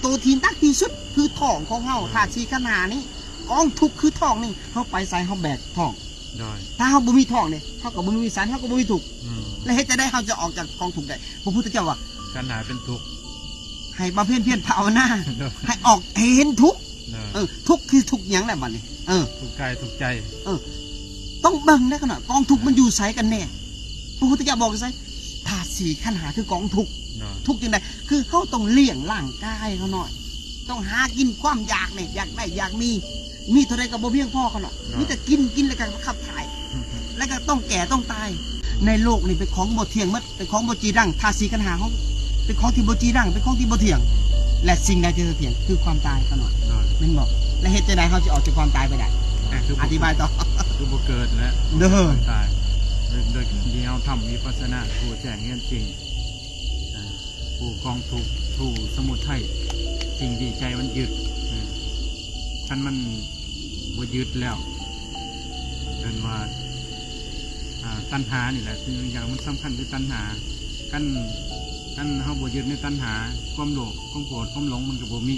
ຕົວທີ່ໜັກທີ່ສຸດຄືທ້ອງຂອງເຮົາ ອືມ ທາດສີ່ຂັນຫ້ານີ້ ກອງທຸກຄືທ້ອງນີ້ ເຮົາໄປໃສເຮົາແບກທ້ອງ ໂດຍ ຖ້າເຮົາບໍ່ມີທ້ອງນີ້ ເຮົາກໍບໍ່ມີວິສັຍ ເຮົາກໍບໍ່ມີທຸກ ອືມ ແລະເຮັດຈັ່ງໃດເຮົາຈະອອກຈາກກອງທຸກໄດ້? ພະພຸດທະເຈົ້າວ່າ ຂັນຫ້າເປັນທຸກ ໃຫ້ບຳເພັນພຽນພາວະນາ ໂດຍ ໃຫ້ອອກ ໃຫ້ເຫັນທຸກ ໂດຍ ເອີ ທຸກຄືທຸກຫຍັງແຫຼະບັດນີ້? ເອີ ທຸກກາຍທຸກໃຈ ເອີ ຕ້ອງເບິ່ງເດ້ຂະນ້ອຍ ກອງທຸກມັນຢູ່ໃສກັນແນ່? ພະພຸດທະເຈົ້າບອກໃສ? ທາດສີ່ຂັນຫ້າຄືກອງທຸກ ໂດຍ ທຸກຈັ່ງໃດ? ຄືເຮົາຕ້ອງລ້ຽງຮ່າງກາຍຂະນ້ອຍ ຕ້ອງຫາກິນ ຄວາມຢາກນີ້ ຢາກໄດ້ຢາກມີ ມີເທົ່າໃດກໍບໍ່ພຽງພໍຂະນ້ອຍ ໂດຍ ມີແຕ່ກິນ ກິນແລ້ວກໍຂັບຖ່າຍ ແລ້ວກໍຕ້ອງແກ່ຕ້ອງຕາຍ ໃນໂລກນີ້ເປັນຂອງບໍ່ທ່ຽງໝົດ ເປັນຂອງບໍ່ຈີລັງ ທາດສີ່ຂັນຫ້າເຮົາເປັນຂອງທີ່ບໍ່ຈີລັງ ເປັນຂອງທີ່ບໍ່ທ່ຽງ ແລະສິ່ງໃດທີ່ເທົ່າທ່ຽງຄືຄວາມຕາຍຂະນ້ອຍ ໂດຍ ແມ່ນບໍ່? ແລະເຮັດຈັ່ງໃດເຮົາຊິອອກຈາກຄວາມຕາຍໄປໄດ້? ອ່ະ ຄືບໍ່ ອະທິບາຍຕໍ່ ຄືບໍ່ເກີດແລ້ວ ໂດຍ ຄວາມຕາຍ ໂດຍ ໂດຍການທີ່ເຮົາທຳວິປັດສະນາ ຮູ້ແຈ້ງເຫັນຈິງ ອ່າ ຮູ້ກອງທຸກ ຮູ້ສະໝຸໄທ ສິ່ງທີ່ໃຈມັນຍຶດ ເອີ ຄັນມັນບໍ່ຍຶດແລ້ວ ເອີ້ນວ່າ ອ່າ ຕັນຫານີ້ແຫຼະ ສິ່ງຢ່າງມັນສຳຄັນຄືຕັນຫາ ຄັນ ຄັນເຮົາບໍ່ຍຶດໃນຕັນຫາ ຄວາມໂລບ ຄວາມໂກດ ຄວາມຫຼົງ ມັນກໍບໍ່ມີ